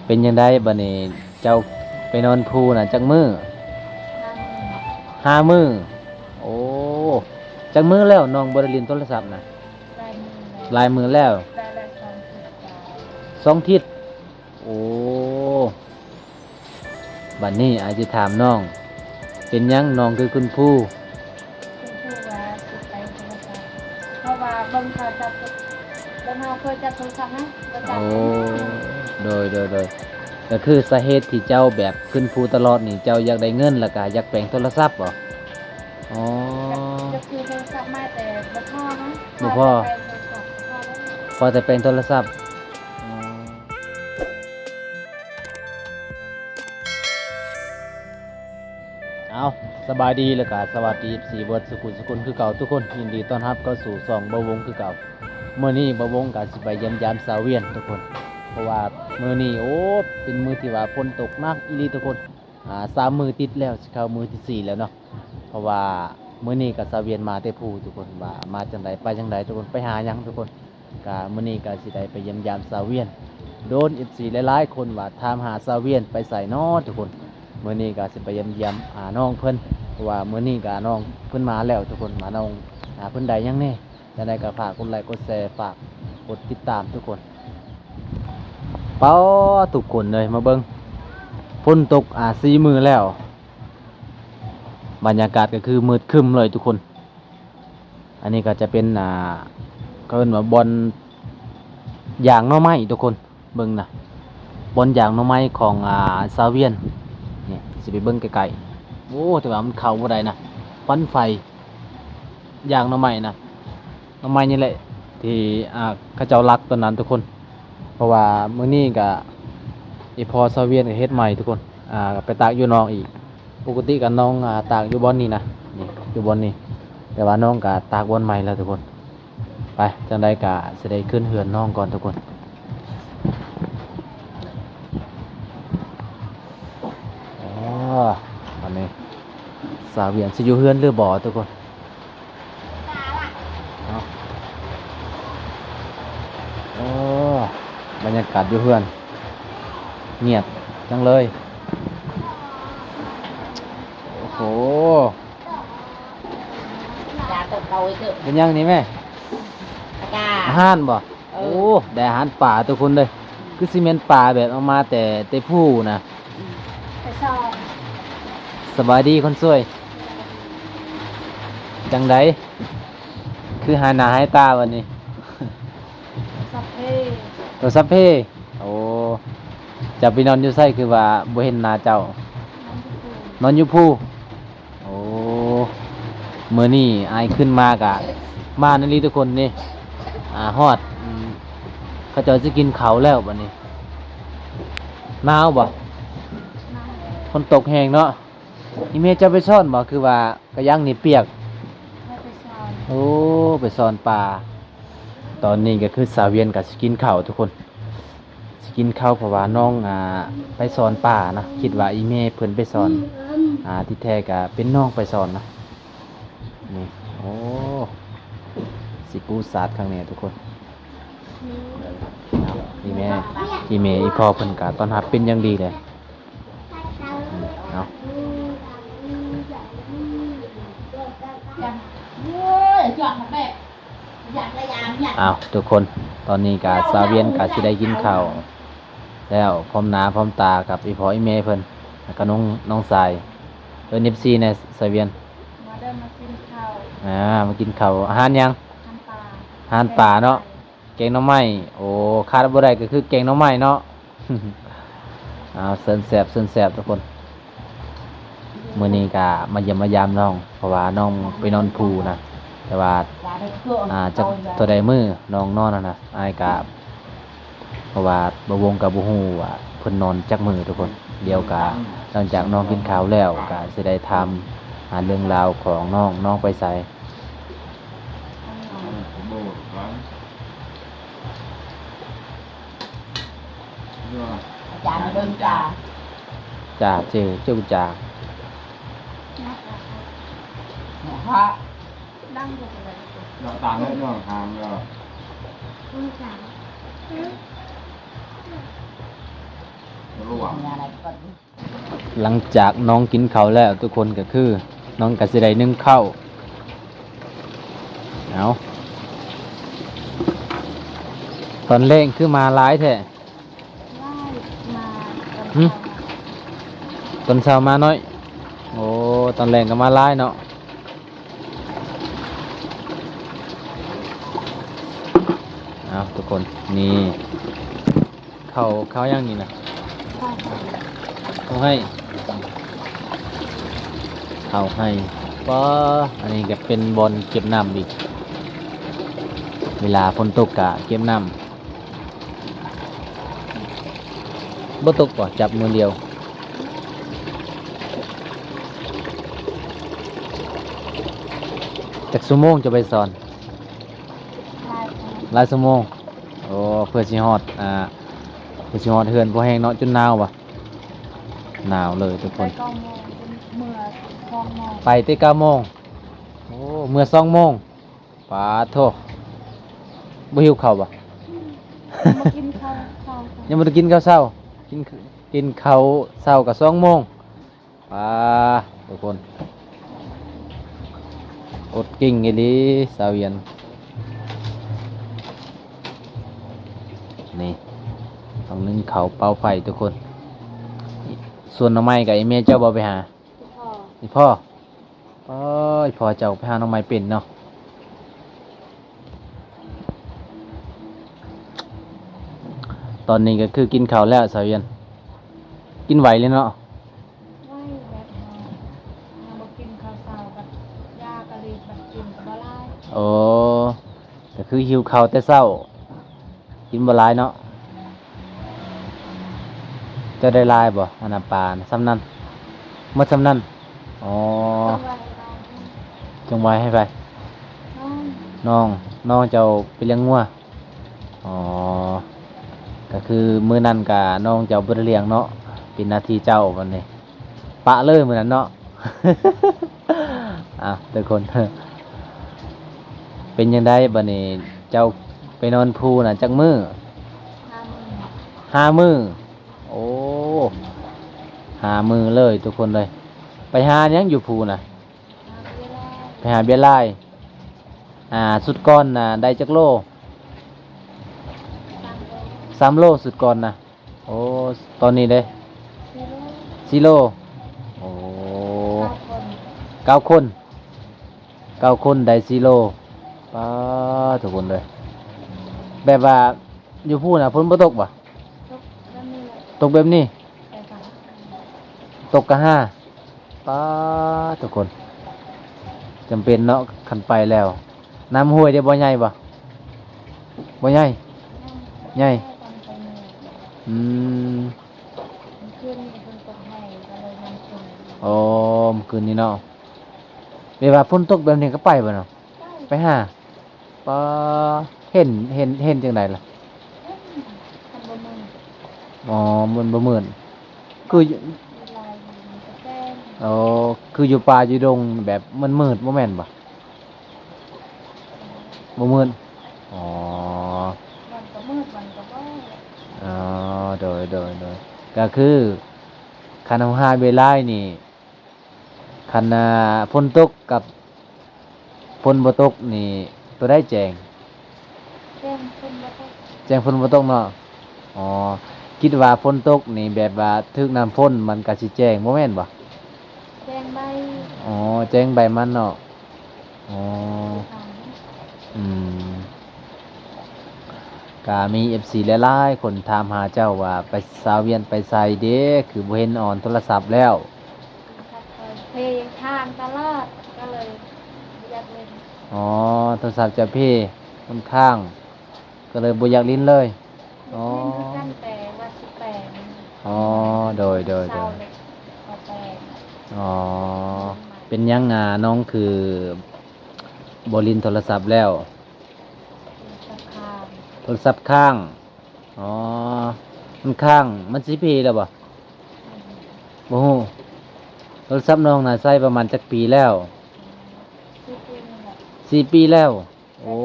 ເປັນຈັ່ງໃດບັດນີ້ ເຈົ້າໄປນອນພູນະຈັກມື້? ຫ້າມື້. ຫ້າມື້. ໂອ້ ຈັກມື້ແລ້ວນ້ອງບໍ່ໄດ້ຫຼິ້ນໂທລະສັບນະ? ຫຼາຍມື້ແລ້ວ. ຫຼາຍມື້ແລ້ວ. ຫຼາຍແລ້ວ ສອງທິດ. ໂອ້ ບັດນີ້ອ້າຍຊິຖາມນ້ອງ ເປັນຫຍັງນ້ອງຄືຂຶ້ນພູ? ເພາະວ່າຊິໄປໂທລະສັບ ເພາະວ່າເບິ່ງເຂົາຈັບ ເບິ່ງເຮົາເຄີຍຈັບໂທລະສັບນະ ບໍ່ຈັບ. ໂອ້ ໂດຍ ໂດຍ ໂດຍ ກໍຄືສາເຫດທີ່ເຈົ້າແບບຂຶ້ນພູຕະຫຼອດນີ້ ເຈົ້າຢາກໄດ້ເງິນ ແລ້ວກໍຢາກແປງໂທລະສັບບໍ? ອໍ ຢາກ ຢາກຊື້ໂທລະສັບໃໝ່ ແຕ່ບໍ່ພໍນະ. ບໍ່ພໍ. ພໍແຕ່ແປງໂທລະສັບ ພໍແຕ່ແປງໂທລະສັບ. ອໍ ເອົາ ສະບາຍດີ ແລ້ວກະສະຫວັດດີ ເອັຟຊີ ເບິດສຸຂຸສຸຄົນຄືເກົ່າທຸກຄົນ. ຍິນດີຕ້ອນຮັບເຂົ້າສູ່ຊ່ອງບ່າວວົງຄືເກົ່າ. ມື້ນີ້ບ່າວວົງກະຊິໄປຢ້ຽມຢາມສາວວຽນທຸກຄົນ ເພາະວ່າມື້ນີ້ ໂອ້ ເປັນມື້ທີ່ວ່າຝົນຕົກໜັກອີ່ຫຼີທຸກຄົນ. ອ່າ ສາມມື້ຕິດແລ້ວ ຊິເຂົ້າມື້ທີສີ່ແລ້ວເນາະ. ເພາະວ່າມື້ນີ້ກະສາວວຽນມາແຕ່ພູທຸກຄົນ ວ່າມາຈັ່ງໃດໄປຈັ່ງໃດທຸກຄົນ ໄປຫາຫຍັງທຸກຄົນ. ກະມື້ນີ້ກະຊິໄດ້ໄປຢ້ຽມຢາມສາວວຽນ. ໂດນ ເອັຟຊີ ຫຼາຍໆຄົນວ່າຖາມຫາສາວວຽນໄປໃສນໍທຸກຄົນ. ມື້ນີ້ກະຊິໄປຢ້ຽມຢາມ ອາ ນ້ອງເພິ່ນ ເພາະວ່າມື້ນີ້ກະນ້ອງເພິ່ນມາແລ້ວທຸກຄົນ. ວ່ານ້ອງ ອາ ເພິ່ນໄດ້ຫຍັງແດ່? ຈັ່ງໃດກະຝາກກົດໄລກົດແຊ ຝາກກົດຕິດຕາມທຸກຄົນ. ປາດ ທຸກຄົນເອີຍ ມາເບິ່ງ ຝົນຕົກ ອາ ສີ່ມື້ແລ້ວ ບັນຍາກາດກະຄືມືດຄຶ້ມເລີຍທຸກຄົນ. ອັນນີ້ກໍຈະເປັນ ອ່າ ເຂົາເອີ້ນວ່າບ່ອນຢາງໜໍ່ໄມ້ທຸກຄົນ. ເບິ່ງນະ ບ່ອນຢາງໜໍ່ໄມ້ຂອງ ອ່າ ຊາວວຽນ. ນີ້ຊິໄປເບິ່ງໃກ້ໆ. ໂອ້ ແຕ່ວ່າມັນເຂົ້າບໍ່ໄດ້ນະ ຄວັນໄຟ. ຢາງໜໍ່ໄມ້ນະ ໜໍ່ໄມ້ນີ້ແຫຼະທີ່ ອ່າ ເຂົາເຈົ້າລັກຕອນນັ້ນທຸກຄົນ. ເພາະວ່າມື້ນີ້ກະອີ່ພໍ່ຊາວວຽນກະເຮັດໃໝ່ທຸກຄົນ. ອ່າ ໄປຕາກຢູ່ນອກອີກ. ປົກກະຕິກະນ້ອງ ອ່າ ຕາກຢູ່ບ່ອນນີ້ນະ ນີ້ ຢູ່ບ່ອນນີ້ ແຕ່ວ່ານ້ອງກະຕາກບ່ອນໃໝ່ແລ້ວທຸກຄົນ. ໄປ ຈັ່ງໃດກະຊິໄດ້ຂຶ້ນເຮືອນນ້ອງກ່ອນທຸກຄົນ. ອໍ ອັນນີ້ສາວວຽນຊິຢູ່ເຮືອນຫຼືບໍ່ທຸກຄົນ. ເນາະ ໂອ້ ບັນຍາກາດຢູ່ເຮືອນງຽບຈັງເລີຍ. ໂອ້ໂຫ ເປັນຫຍັງນີ້ແມ່? ອາຫານບໍ່? ເອີ ໂອ້ ໄດ້ອາຫານປາທຸກຄົນເດີ. ຄືຊິແມ່ນປາແບບເອົາມາແຕ່ ແຕ່ພູນະ. ໄປສອນ. ສະບາຍດີຄົນສວຍ ຈັ່ງໃດ ຄືຫາຍໜ້າຫາຍຕາບັດນີ້? ສັບເພ ໂຕສັບເພ. ໂອ້ ເຈົ້າໄປນອນຢູ່ໃສ ຄືວ່າບໍ່ເຫັນໜ້າເຈົ້າ? ນອນຢູ່ພູ ນອນຢູ່ພູ. ໂອ້ ມື້ນີ້ອ້າຍຂຶ້ນມາກະ ມານຳອີ່ຫຼີທຸກຄົນນີ້. ອາ ຮອດ ອືມ ເຂົາເຈົ້າຊິກິນເຂົ້າແລ້ວບັດນີ້. ໜາວບໍ່? ໜາວ. ຝົນຕົກແຮງເນາະ. ອີ່ແມ່ເຈົ້າໄປສອນບໍ່? ຄືວ່າກະຍັງນີ້ປຽກ. ເອີ ໄປສອນ. ໂອ້ ໄປສອນປາ. ຕອນນີ້ກະຄືສາວວຽນກະຊິກິນເຂົ້າທຸກຄົນ. ຊິກິນເຂົ້າ ເພາະວ່ານ້ອງ ອ່າ ໄປສອນປານະ. ຄິດວ່າອີ່ແມ່ເພິ່ນໄປສອນ. ອືມ ອ່າ ທີ່ແທ້ກະເປັນນ້ອງໄປສອນນະ. ນີ້ ໂອ້ ຊິປູສາດຄັກແນ່ທຸກຄົນ. ອືມ ອີ່ແມ່ ອີ່ແມ່ ອີ່ພໍ່ເພິ່ນກະຕ້ອນຮັບເປັນຢ່າງດີເລີຍ. ເນາະ ອ້າວ ທຸກຄົນ ຕອນນີ້ກະສາວວຽນກະຊິໄດ້ກິນເຂົ້າແລ້ວ ພ້ອມໜ້າພ້ອມຕາກັບອີ່ພໍ່ອີ່ແມ່ເພິ່ນ ແລ້ວກະນ້ອງ ນ້ອງຊາຍ. ເອີ້ນ ເອັຟຊີ ແດ່ ສາວວຽນ ມາເດີ ມາກິນເຂົ້າ. ອ່າ ມາກິນເຂົ້າ. ອາຫານຫຍັງ? ອາຫານປາ. ອາຫານປາເນາະ. ແກງໜໍ່ໄມ້. ໂອ້ ຂາດບໍ່ໄດ້ກໍຄືແກງໜໍ່ໄມ້ເນາະ. ເອົາ ເຊີນແຊບ ເຊີນແຊບທຸກຄົນ. ມື້ນີ້ກໍມາຢ້ຽມມາຢາມນ້ອງ ເພາະວ່ານ້ອງໄປນອນພູນະ ແຕ່ວ່າ ອ່າ ຈັກເທົ່າໃດມື້ນ້ອງນອນຫັ້ນນະ ອ້າຍກໍ ເພາະວ່າບ່າວວົງກໍບໍ່ຮູ້ວ່າເພິ່ນນອນຈັກມື້ທຸກຄົນ. ດຽວກໍຫຼັງຈາກນ້ອງກິນເຂົ້າແລ້ວ ກໍຊິໄດ້ຖາມຫາເລື່ອງລາວຂອງນ້ອງ ນ້ອງໄປໃສ. ຈາ ເຈີ ເຈີ ຈາ ດັງກວ່າ ດອກຕານເນາະ ດອກຫາງເນາະ. ອືມ ຈາ ອືມ. ຫຼັງຈາກນ້ອງກິນເຂົ້າແລ້ວທຸກຄົນ ກໍຄືນ້ອງກໍຊິໄດ້ໜຶ້ງເຂົ້າ. ເອົາ ຕອນແລງຄືມາຫຼາຍແທ້? ຫຼາຍ ມາຕອນ ຫຶ? ເຊົ້າ ຕອນເຊົ້າມາໜ້ອຍ. ໂອ້ ຕອນແລງກໍມາຫຼາຍເນາະ. ເອົາ ທຸກຄົນ ນີ້ ເຂົ້າ ເຂົ້າຫຍັງນີ້ນະ? ເຂົ້າໄຮ່ ເຂົ້າໄຮ່. ປ້າ ອັນນີ້ກໍເປັນບ່ອນເກັບນ້ຳອີກ ເວລາຝົນຕົກກະເກັບນ້ຳ. ບໍ່ຕົກບໍ່? ຈັບມືດຽວ. ຈັກຊົ່ວໂມງຈະໄປສອນ? ຫຼາຍຊົ່ວໂມງ. ໂອ້ ເພື່ອຊິຮອດ ອ່າ ເພື່ອຊິຮອດເຮືອນພໍແຮງເນາະ. ຈົນໜາວບໍ່? ໜາວເລີຍທຸກຄົນ. ໄປເກົ້າໂມງ ເມືອສອງໂມງ. ໄປແຕ່ເກົ້າໂມງ. ໂອ້ ເມືອສອງໂມງ. ປາດໂທ້ ບໍ່ຫິວເຂົ້າບໍ່? ຍັງບໍ່ໄດ້ກິນເຂົ້າເຊົ້າ. ຍັງບໍ່ໄດ້ກິນເຂົ້າເຊົ້າ. ກິນ ກິນເຂົ້າເຊົ້າກໍສອງໂມງ. ປາດ ທຸກຄົນ ອົດເກັ່ງອີ່ຫຼີສາວວຽນ. ນີ້ ຕ້ອງໜຶ້ງເຂົ້າເປົ່າໄຟທຸກຄົນ. ສ່ວນໜໍ່ໄມ້ກໍອີ່ແມ່ເຈົ້າບໍ່ໄປຫາ? ອີ່ພໍ່ ອີ່ພໍ່. ໂອ້ຍ ພໍ່ເຈົ້າໄປຫາໜໍ່ໄມ້ເປັນເນາະ. ຕອນນີ້ກໍຄືກິນເຂົ້າແລ້ວສາວວຽນ ກິນໄວເລີຍເນາະ. ໄວ ແບບເຮົາຍັງບໍ່ກິນເຂົ້າເຊົ້າ ບັດຢາກະລີບ ບັດກິນກໍບໍ່ຫຼາຍ. ໂອ້ ກໍຄືຫິວເຂົ້າແຕ່ເຊົ້າ ກິນບໍ່ຫຼາຍເນາະ. ເຈົ້າໄດ້ຫຼາຍບໍ່? ອັນນະ ປານະ ສ່ຳນັ້ນ ໝົດສ່ຳນັ້ນ. ອໍ ຈະໄວ້ໃຫ້ໃຜ? ນ້ອງ ນ້ອງ ນ້ອງເຈົ້າໄປລ້ຽງງົວ. ອໍ ກໍຄືມື້ນັ້ນກະນ້ອງເຈົ້າບໍ່ໄດ້ລ້ຽງເນາະ ເປັນໜ້າທີ່ເຈົ້າບັດນີ້. ປະເລີຍມື້ນັ້ນເນາະ. ອ່າ ທຸກຄົນ ເປັນຈັ່ງໃດບັດນີ້ ເຈົ້າໄປນອນພູນະຈັກມື້? ຫ້າມື້ ຫ້າມື້. ໂອ້ ຫ້າມື້ເລີຍທຸກຄົນເລີຍ. ໄປຫາຫຍັງຢູ່ພູນະ? ຫາເບຍລາຍ ໄປຫາເບຍລາຍ. ອ່າ ຊຸດກ່ອນນະໄດ້ຈັກໂລ? ສາມໂລ ສາມໂລຊຸດກ່ອນນະ. ໂອ້ ຕອນນີ້ເດ້? ສີ່ໂລ ສີ່ໂລ. ໂອ້ ເກົ້າຄົນ ເກົ້າຄົນ ເກົ້າຄົນໄດ້ສີ່ໂລ. ປາດ ທຸກຄົນເລີຍ. ແບບວ່າຢູ່ພູນນະ ຝົນບໍ່ຕົກບໍ່? ຕົກແບບນີ້ແຫຼະ ຕົກແບບນີ້ ແຕ່ກໍ ຕົກກະຫາ. ປາດ ທຸກຄົນ ຈຳເປັນເນາະ ຄັນໄປແລ້ວ. ນ້ຳຫ້ວຍເດ້ ບໍ່ໃຫຍ່ບໍ່? ບໍ່ໃຫຍ່ ໃຫຍ່ ອືມ. ມື້ຄືນນີ້ຝົນຕົກແຮງ ກໍເລີຍນ້ຳຂຶ້ນ. ອໍ ມື້ຄືນນີ້ເນາະ. ແບບວ່າຝົນຕົກແບບນີ້ກໍໄປບໍ່ເນາະ? ໄປ ໄປຫາ. ປາ ເຫັນ ເຫັນ ເຫັນຈັ່ງໃດລະ? ມັນບໍ່ມືດ. ອໍ ມັນບໍ່ມືດ ຄືຢູ່ ມີລາຍຢູ່ ມີກະແສ. ອໍ ຄືຢູ່ປ່າຢູ່ດົງແບບມັນມືດ ບໍ່ແມ່ນບໍ່? ບໍ່ມືດ. ອໍ ມັນກໍມືດ ມັນກໍບໍ່. ອໍ ໂດຍ ໂດຍ ໂດຍ. ກໍຄືຄັນເຮົາຫາເວລານີ້ ຄັນ ອ່າ ຝົນຕົກກັບຝົນບໍ່ຕົກນີ້ ໂຕໃດແຈ້ງ? ແຈ້ງຝົນບໍ່ຕົກ. ແຈ້ງຝົນບໍ່ຕົກເນາະ. ອໍ ຄິດວ່າຝົນຕົກນີ້ ແບບວ່າຖືກນ້ຳຝົນມັນກະຊິແຈ້ງ ບໍ່ແມ່ນບໍ່? ແຈ້ງໃບ. ອໍ ແຈ້ງໃບມັນເນາະ. ອໍ ອືມ. ກະມີເອັຟຊີຫຼາຍໆຄົນຖາມຫາເຈົ້າວ່າ ໄປ ສາວວຽນໄປໃສເດ ຄືບໍ່ເຫັນອອນໂທລະສັບແລ້ວ? ໂທລະສັບເພທາງຕະຫຼອດ ກໍເລີຍບໍ່ຢາກຫຼິ້ນ. ອໍ ໂທລະສັບຈະເພ ມັນຄ້າງ ກໍເລີຍບໍ່ຢາກຫຼິ້ນເລີຍ. ອໍ ຫຼິ້ນຄືກັນ ແຕ່ວ່າຊິແປ. ອໍ ໂດຍ ໂດຍ ໂດຍ. ອໍ ເປັນຫຍັງ ອ່າ ນ້ອງຄືບໍ່ຫຼິ້ນໂທລະສັບແລ້ວ? ໂທລະສັບຄ້າງ. ອໍ ມັນຄ້າງ ມັນຊິເພແລ້ວບໍ່? ບໍ່ຮູ້. ໂທລະສັບນ້ອງນະໃຊ້ປະມານຈັກປີແລ້ວ? ສີ່ປີແລ້ວ. ໂອ້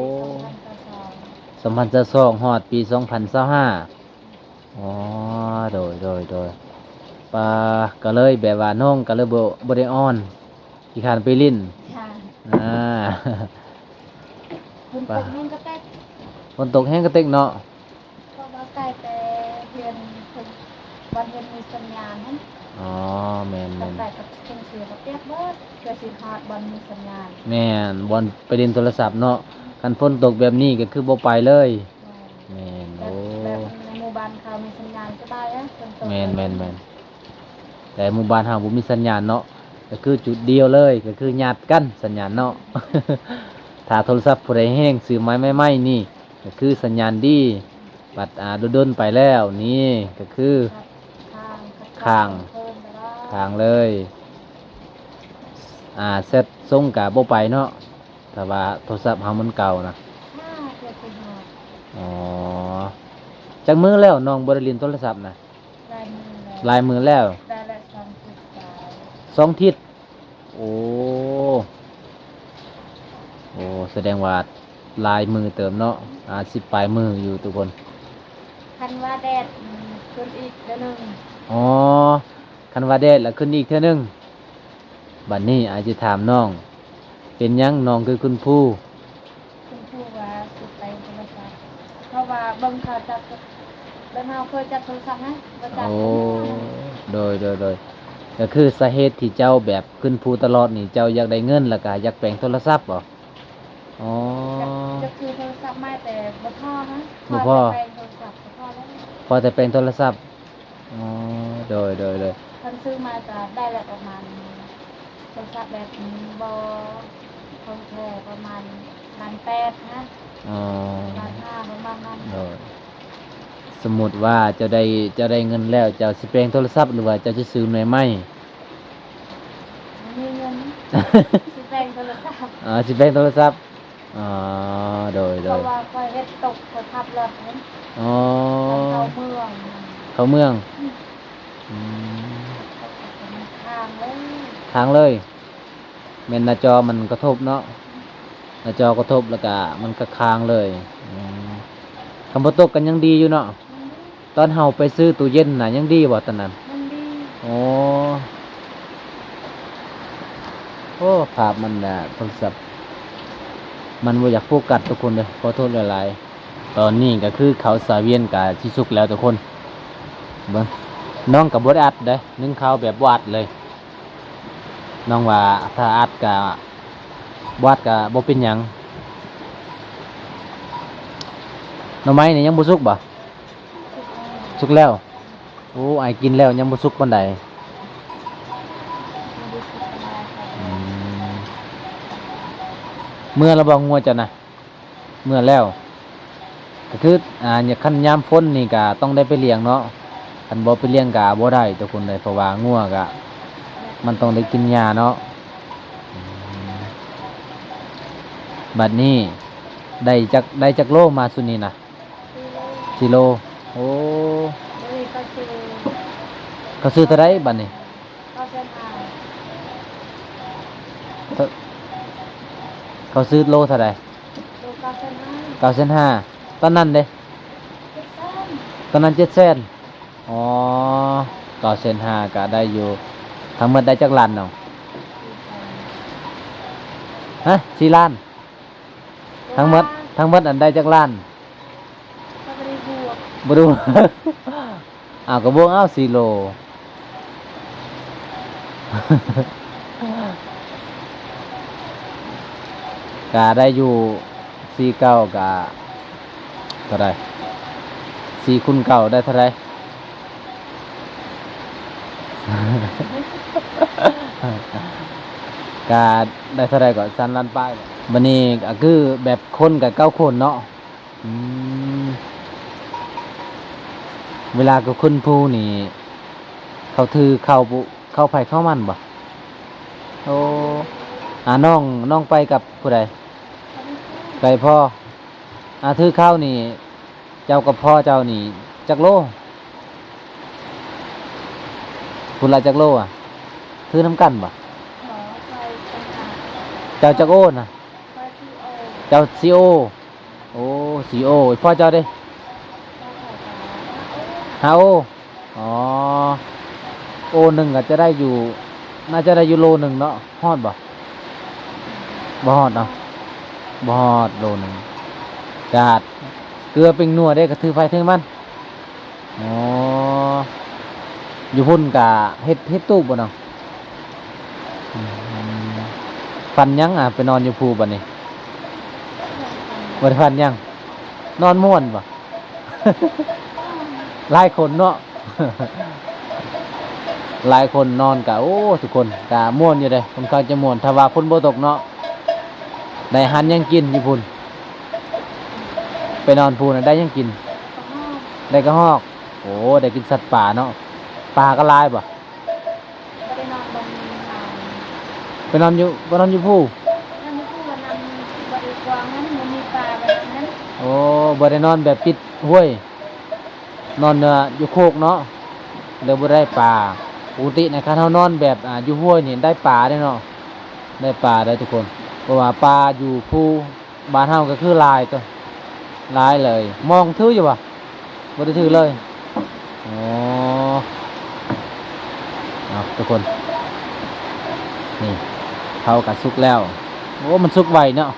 ສອງພັນຊາວສອງ ຮອດປີສອງພັນຊາວຫ້າ. ອໍ ໂດຍ ໂດຍ ໂດຍ. ປາ ກໍເລີຍແບບວ່ານ້ອງກໍເລີຍບໍ່ ບໍ່ໄດ້ອ່ອນ ຂີ້ຄ້ານໄປຫຼິ້ນ. ຄ່ະ ອ່າ ຝົນຕົກແຮງກະແຕກ ຝົນຕົກແຮງກະແຕກເນາະ. ເພາະວ່າໄກແຕ່ເຮືອນ ບ່ອນເຮືອນມີສັນຍານຫັ້ນ. ອໍ ແມ່ນໆ ໄກກັບເທິງເສຍກະປຽກເບິດ ເພື່ອຊິຮອດບ່ອນມີສັນຍານ. ແມ່ນ ບ່ອນໄປຫຼິ້ນໂທລະສັບເນາະ. ຄັນຝົນຕົກແບບນີ້ກໍຄືບໍ່ໄປເລີຍ. ແມ່ນ ແບບ ໂອ້ ແບບໃນໝູ່ບ້ານເຂົາມີສັນຍານສະບາຍເດ້ ຝົນຕົກ. ແມ່ນໆໆ ແຕ່ໝູ່ບ້ານເຮົາບໍ່ມີສັນຍານເນາະ ກໍຄືຈຸດດຽວເລີຍ ກໍຄືຍາດກັນສັນຍານເນາະ. ຖ້າໂທລະສັບຜູ້ໃດແຮງ ຊື້ໃໝ່ໆນີ້ ກໍຄືສັນຍານດີ. ບັດ ອ່າ ດົນໆໄປແລ້ວນີ້ ກໍຄືຄ້າງ ຄ້າງເລີຍ. ອ່າ ແຊັດສົ່ງກະບໍ່ໄປເນາະ ຖ້າວ່າໂທລະສັບເຮົາມັນເກົ່ານະ. ອໍ ຈັກມື້ແລ້ວນ້ອງບໍ່ໄດ້ຫຼິ້ນໂທລະສັບນະ? ຫຼາຍມື້ແລ້ວ ຫຼາຍມື້ແລ້ວ ໄດ້ລະ ສອງທິດປາຍ ສອງທິດ. ໂອ້ ໂອ້ ສະແດງວ່າຫຼາຍມື້ເຕີບເນາະ ຫ້າສິບປາຍມື້ຢູ່ທຸກຄົນ. ຄັນວ່າແດດ ອືມ ຂຶ້ນອີກເທື່ອໜຶ່ງ. ອໍ ຄັນວ່າແດດລະຂຶ້ນອີກເທື່ອໜຶ່ງ. ບັດນີ້ອ້າຍຊິຖາມນ້ອງ ເປັນຫຍັງນ້ອງຄືຄົ້ນຄູ? ຄຸນຄູວ່າຊິແປງໂທລະສັບ ເພາະວ່າເບິ່ງເຂົາຈັບ ແບບເຮົາເຄີຍຈັບໂທລະສັບນະ ບໍ່ຈັບ. ໂອ້ ໂດຍໆໆ ກໍຄືສາເຫດທີ່ເຈົ້າແບບຄົ້ນຄູຕະຫຼອດນີ້ ເຈົ້າຢາກໄດ້ເງິນ ແລ້ວກໍຢາກແປງໂທລະສັບບໍ? ອໍ ຢາກ ຢາກຊື້ໂທລະສັບໃໝ່ ແຕ່ບໍ່ພໍນະ ພໍແຕ່ແປງໂທລະສັບກໍພໍແລ້ວ ພໍແຕ່ແປງໂທລະສັບ. ອໍ ໂດຍໆໆ ຄັນຊື້ມາຈະໄດ້ລະປະມານ ໂທລະສັບແບບນີ້ບໍ່ຂອງແທ້ປະມານລ້ານແປດນະ. ອໍ ລ້ານຫ້າປະມານນັ້ນ. ໂດຍ ສົມມຸດວ່າເຈົ້າໄດ້ ເຈົ້າໄດ້ເງິນແລ້ວ ເຈົ້າຊິແປງໂທລະສັບ ຫຼືວ່າເຈົ້າຊິຊື້ໜ່ວຍໃໝ່? ມີເງິນ ຊິແປງໂທລະສັບ. ອໍ ຊິແປງໂທລະສັບ. ອໍ ໂດຍໆ ເພາະວ່າຂ້ອຍເຮັດຕົກ ຂ້ອຍຂັບລົດຫັ້ນ. ອໍ ເຂົ້າເມືອງ ເຂົ້າເມືອງ. ອືມ ອືມ ຄ້າງເລີຍ ຄ້າງເລີຍ. ແມ່ນໜ້າຈໍມັນກະທົບເນາະ ໜ້າຈໍກະທົບ ແລ້ວກະມັນກະຄ້າງເລີຍ. ອືມ ຄັນບໍ່ຕົກກໍຍັງດີຢູ່ເນາະ. ອືມ ຕອນເຮົາໄປຊື້ຕູ້ເຢັນນະ ຍັງດີບໍ່ຕອນນັ້ນ? ຍັງດີ. ໂອ້ ໂອ້ ພາບມັນນະ ໂທລະສັບມັນບໍ່ຢາກໂຟກັດທຸກຄົນເດີ ຂໍໂທດຫຼາຍໆ. ຕອນນີ້ກໍຄືເຂົ້າສາວຽນກໍຊິສຸກແລ້ວທຸກຄົນ. ເບິ່ງ ນ້ອງກໍບໍ່ໄດ້ອັດເດ້ ໜຶ້ງເຂົ້າແບບບໍ່ອັດເລີຍ. ນ້ອງວ່າຖ້າອັດກະບໍ່ອັດກະບໍ່ເປັນຫຍັງ. ໜໍ່ໄມ້ນີ້ຍັງບໍ່ສຸກບໍ່? ສຸກແລ້ວ. ໂອ້ ອ້າຍກິນແລ້ວຍັງບໍ່ສຸກປານໃດ. ອືມ ເມືອລະບໍ່ ງົວເຈົ້ານະ? ເມືອແລ້ວ ກໍຄື ອ່າ ຄັນຍາມຝົນນີ້ກະຕ້ອງໄດ້ໄປລ້ຽງເນາະ ຄັນບໍ່ໄປລ້ຽງກະບໍ່ໄດ້ທຸກຄົນເອີຍ ເພາະວ່າງົວກະມັນຕ້ອງໄດ້ກິນຫຍ້າເນາະ. ອືມ ບັດນີ້ໄດ້ຈັກ ໄດ້ຈັກໂລມາຊຸດນີ້ນະ? ສີ່ໂລ. ໂອ້ ເຂົາຊື້ເທົ່າໃດບັດນີ້? ເກົ້າແສນຫ້າ. ເຂົາຊື້ໂລເທົ່າໃດ? ໂລເກົ້າແສນຫ້າ. ເກົ້າແສນຫ້າ. ຕອນນັ້ນເດ? ເຈັດແສນ. ຕອນນັ້ນເຈັດແສນ. ອໍ ເກົ້າແສນຫ້າກໍໄດ້ຢູ່. ທັງໝົດໄດ້ຈັກລ້ານນ້ອງ? ຮະ? ສີ່ລ້ານ. ທັງໝົດ ທັງໝົດອັນໄດ້ຈັກລ້ານ? ກໍບໍ່ໄດ້ບວກ ບໍ່ຮູ້. ອ້າວ ກໍບວກເອົາສີ່ໂລ ກະໄດ້ຢູ່ ສີ່ເກົ້າ ກະເທົ່າໃດ? ສີ່ຄູນເກົ້າໄດ້ເທົ່າໃດ? ກະໄດ້ເທົ່າໃດກໍ ສາມລ້ານປາຍ. ບັດນີ້ກໍຄືແບບຄົນກໍເກົ້າຄົນເນາະ. ອືມ ເວລາເຂົາຂຶ້ນພູນີ້ ເຂົາຖືເຂົ້າ ເຂົ້າໃຜເຂົ້າມັນບໍ່? ໂອ້ ອາ ນ້ອງ ນ້ອງໄປກັບຜູ້ໃດ? ໄປພໍ່. ອາ ຖືເຂົ້ານີ້ ເຈົ້າກັບພໍ່ເຈົ້ານີ້ຈັກໂລ? ຜູ້ລະຈັກໂລອະ? ຖືນຳກັນບໍ່? ເຈົ້າຈັກໂອນະ? ເຈົ້າສີ່ໂອ. ໂອ້ ສີ່ໂອ. ພໍ່ເຈົ້າເດ? ຫ້າໂອ. ອໍ ໂອ້ ໂລໜຶ່ງກໍຈະໄດ້ຢູ່ ໜ້າຈະໄດ້ຢູ່ໂລໜຶ່ງເນາະ. ຮອດບໍ່? ບໍ່ຮອດເນາະ ບໍ່ຮອດໂລໜຶ່ງ. ຈາດເກືອ ເປັງນົວເດ້ ກໍຖືໄຟຖືມັນ. ອໍ ຢູ່ພຸ້ນກະເຮັດ ເຮັດຕູບບໍ່ນ້ອງ? ອືມ ຝັນຫຍັງ ອາ ໄປນອນຢູ່ພູບັດນີ້? ບໍ່ໄດ້ຝັນຫຍັງ ນອນມ່ວນບໍ່? ຫຼາຍຄົນເນາະ ຫຼາຍຄົນນອນກະ ໂອ້ ທຸກຄົນກະມ່ວນຢູ່ເດ້ ຄ່ອນຂ້າງຈະມ່ວນ ຖ້າວ່າຝົນບໍ່ຕົກເນາະ. ໄດ້ອາຫານຫຍັງກິນຢູ່ພຸ້ນ? ໄປນອນພູນະໄດ້ຫຍັງກິນ? ໄດ້ກະຮອກ. ໂອ້ ໄດ້ກິນສັດປ່າເນາະ. ປາກໍຫຼາຍບໍ່? ບໍ່ໄດ້ນອນບ່ອນນີ້ ໄປນອນຢູ່ ໄປນອນຢູ່ພູ? ນອນຢູ່ພູລະນຳ ບໍ່ໄດ້ກວ້າງ ມັນບໍ່ມີປ່າແບບນັ້ນ. ໂອ້ ບໍ່ໄດ້ນອນແບບຕິດຫ້ວຍ ນອນ ເອີ ຢູ່ໂຄກເນາະ ເລີຍບໍ່ໄດ້ປາ. ປົກກະຕິນະ ຄັນເຮົານອນແບບ ອາ ຢູ່ຫ້ວຍນີ້ໄດ້ປາເດ້ເນາະ ໄດ້ປາໄດ້ທຸກຄົນ ເພາະວ່າປາຢູ່ພູ ບ້ານເຮົາກໍຄືຫຼາຍຕົວະ ຫຼາຍເລີຍ. ມອງຖືຢູ່ບໍ່? ບໍ່ໄດ້ຖືເລີຍ. ອໍ ເອົາທຸກຄົນ ນີ້ ເຂົ້າກໍສຸກແລ້ວ. ໂອ້ ມັນສຸກໄວເນາະ.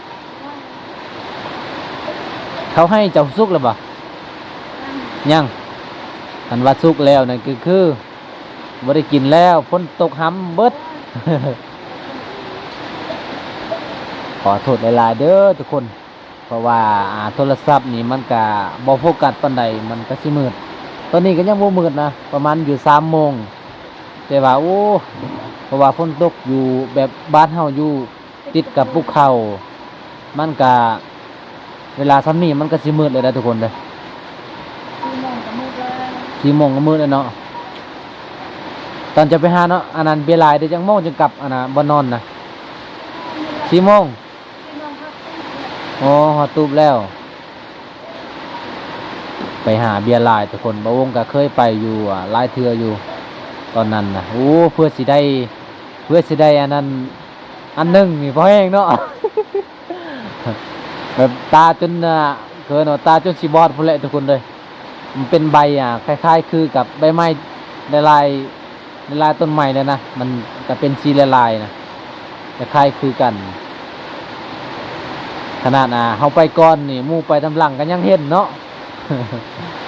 ເຂົ້າໄຮ່ເຈົ້າສຸກແລ້ວບໍ່? ຍັງ. ອັນວ່າສຸກແລ້ວນັ້ນກໍຄື ບໍ່ໄດ້ກິນແລ້ວ ຝົນຕົກຫຳເບິດ. ຂໍໂທດຫຼາຍໆເດີທຸກຄົນ ເພາະວ່າ ອາ ໂທລະສັບນີ້ມັນກະບໍ່ໂຟກັດປານໃດ ມັນກະຊິມືດ. ຕອນນີ້ກະຍັງບໍ່ມືດນະ ປະມານຢູ່ສາມໂມງ ແຕ່ວ່າ ໂອ້ ເພາະວ່າຝົນຕົກຢູ່ແບບບ້ານເຮົາຢູ່ ຕິດກັບພູເຂົາ ມັນກະ ເວລາຊ່ຳນີ້ມັນກະຊິມືດເລີຍເດີທຸກຄົນເດີ. ສີ່ໂມງກໍມືດແລ້ວ ສີ່ໂມງກໍມືດແລ້ວເນາະ. ຕອນຈະໄປຫາເນາະ ອັນນັ້ນເບຍລາຍເດີ ຈັກໂມງຈຶ່ງກັບ ອັນນ່າ ບ່ອນນອນນະ? ສີ່ໂມງ. ອໍ ຮອດຕູບແລ້ວ. ໄປຫາເບຍລາຍທຸກຄົນ ບ່າວວົງກໍເຄີຍໄປຢູ່ ອາ ຫຼາຍເທື່ອຢູ່ຕອນນັ້ນນະ. ໂອ້ ເພື່ອຊິໄດ້ ເພື່ອຊິໄດ້ອັນນັ້ນ ອັນໜຶ່ງນີ້ພໍແຮງເນາະ ແບບຕາຈົນ ອາ ເອີ້ນວ່າຕາຈົນຊິບອດພຸ້ນແຫຼະທຸກຄົນເອີຍ. ມັນເປັນໃບ ອາ ຄ້າຍໆຄືກັບໃບໄມ້ຫຼາຍໆ ຫຼາຍໆຕົ້ນໄມ້ເລີຍນະ ມັນກະເປັນສີຫຼາຍໆນະ ຄ້າຍໆຄືກັນ. ຂະໜາດ ອາ ເຮົາໄປກ່ອນນີ້ ໝູ່ໄປຕາມຫຼັງກໍຍັງເຫັນເນາະ. ໂ